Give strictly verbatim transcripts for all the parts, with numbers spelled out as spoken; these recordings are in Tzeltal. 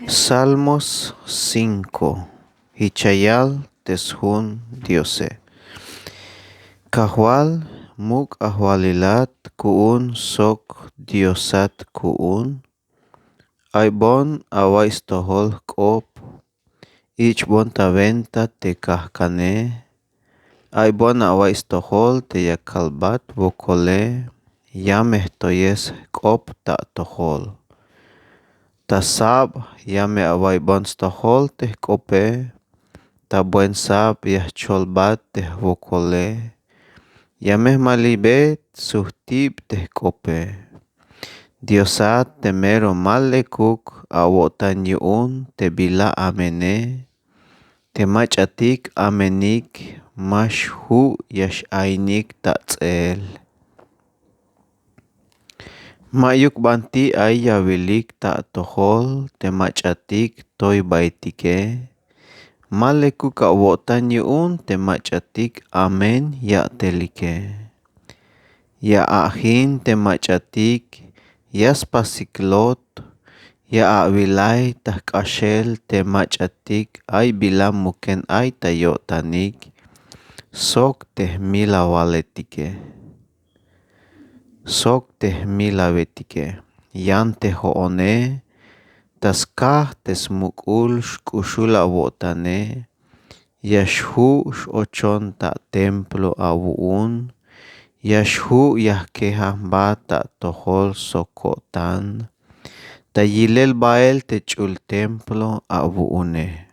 Salmos cinco. Jich ya yal te sjun diose. Kajwal, muk' ajwalilat ku'un sok diosat ku'un. Aybon awaiy stojol jk'op. Ich'bon ta wenta te kajkane. Aybon awaiy stojol te ya kalbat wokole. Ya me jtoyes jk'op ta atojol. Ta sab ya me awaybon stojol te jk'ope. Ta buen sab ya jcholbat te jwokole. Ya me jmalibet sujtib te jk'ope. Diosat, te mero ma lekuk awo'tan yu'un te bila amene. Te mach'atik amenik ma xju' ya x'ainik ta ts'el. Ma'yuk banti ay yawilik ta atojol te mach'atik toybaetike. Ma lekuk awo'tan yu'un te mach'atik amen ya'telike. Ya ajin te mach'atik ya spasik lot. Ya awilay ta jk'axel te mach'atik ay bila muken ay ta yo'tanik sok te jmilawaletike. Sok te jmilawetike. Yan te jo'one ta skaj te smuk'ul xk'uxul awo'tane. Ya xju' x-ochon ta templo awu'un. Ya xju' ya jkejan jba ta atojol sok ko'tan. Ta yilel bael te ch'ul templo awu'une.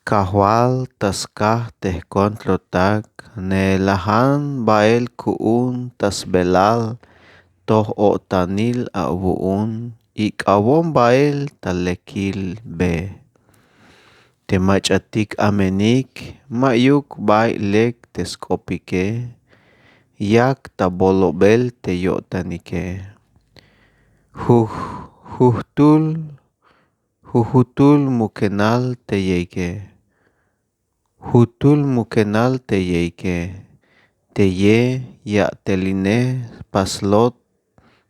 Kajwal, ta skaj te jkontlotak neelajan bael ku'un ta sbelal toj o'tanil awu'un. Ik'awon bael ta lekil be. Te mach'atik amenik ma'yuk bay lek te sk'opike. Yak ta bolobel te yo'tanike. Juj- jujtul jujutul mukenal te yeike. Jutul mukenal te yeike. Te ye ya'teline paslot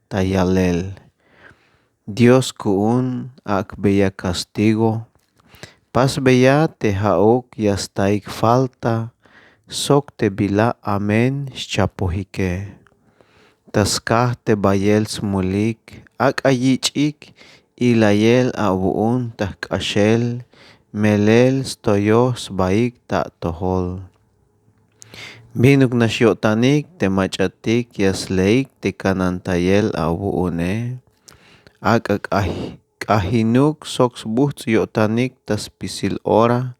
ta yalel. Dios ku'un ak'beya kastigo. Pasbeya te ja'uk ya staik falta sok te bila amen xchapojike. Ta skaj te bayel smulik ak'a yich'ik ilayel awu'un ta jk'axel melel stoyoj sbaik ta atojol. Binuk nax yo'tanik te mach'atik ya sleik te kanantayel awu'une. Ak'a k'ajinuk sok sbujts' yo'tanik ta spisil ora.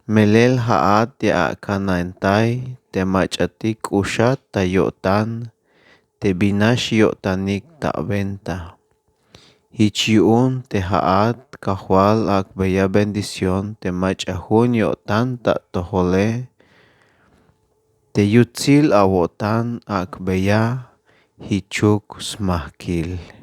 Melel ja'at ya akanantay te mach'atik k'uxat ta yo'tan te bin nax yo'tanik ta wenta. Jich yu'un te ja'at kajwal ak'beya bendición te mach'a jun yo'tan ta atojole. Te yutsil awo'tan ak'beya jichuk smajkil.